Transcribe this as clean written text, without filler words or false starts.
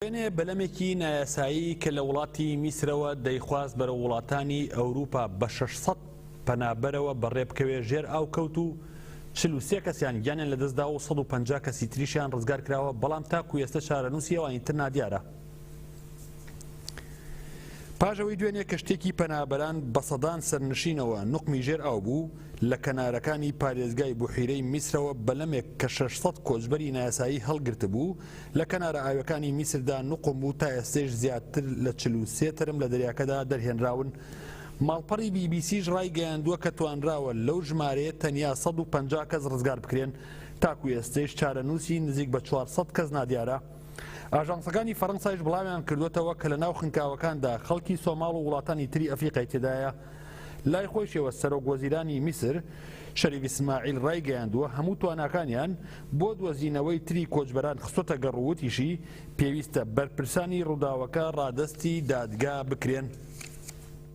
دوێنێ بەلەمێکی نایاسایی کە لە وڵاتی میسرەوە دەیخواست بەرەو وڵاتانی ئەوروپا بە 600 پەنابەرەوە بەڕێبکەوێ ژێر ئاو کەوت و 43 کەسیان گیانیان لەدەستدا و 150 کەسی تریشیان ڕزگار کراوە، بەڵام تاکو ئێستە چارەنووسی ئەوانی تر نادیارە. پاش ئەوەی دوێنێ کەشتییەکی پەنابەران بە سەدان سەرنشینەوە نوقمی ژێر ئاو بوو، لە کەنارەکانی پارێزگای بوحیرەی میسرەوە بەلەمێک کە 600 کۆچبەری نایاسایی هەڵگرتبوو، لە کەنارە ئاویەکانی میسردا نوقم بوو، تا ئێستەیش زیاتر لە 43 تەرم لە دەریاکەدا دەرهێنراون. ماڵپەڕی بی بی سیش ڕایگەیاندووە کە توانراوە لەو ژمارەیە تەنیا 150 کەس ڕزگار بکرێن، تاکو ئێستەیش چارەنووسی نزیک بە 400 کەس نادیارە. ئاژانسەکانی فەرەنسایش بڵاویان کردووەتەوە کە لەناو خنکاوەکاندا خەڵکی سۆماڵ و وڵاتانی تری ئەفریقای تێدایە. لای خۆیشیەوە سەرۆک وەزیرانی میسر شەریف ئیسماعیل ڕایگەیاندووە هەموو تواناکانیان بۆ دۆزینەوەی تری کۆچبەران خستۆتە گەڕ و وتیشی پێویستە بەرپرسانی ڕووداوەکە ڕادەستی دادگا بکرێن.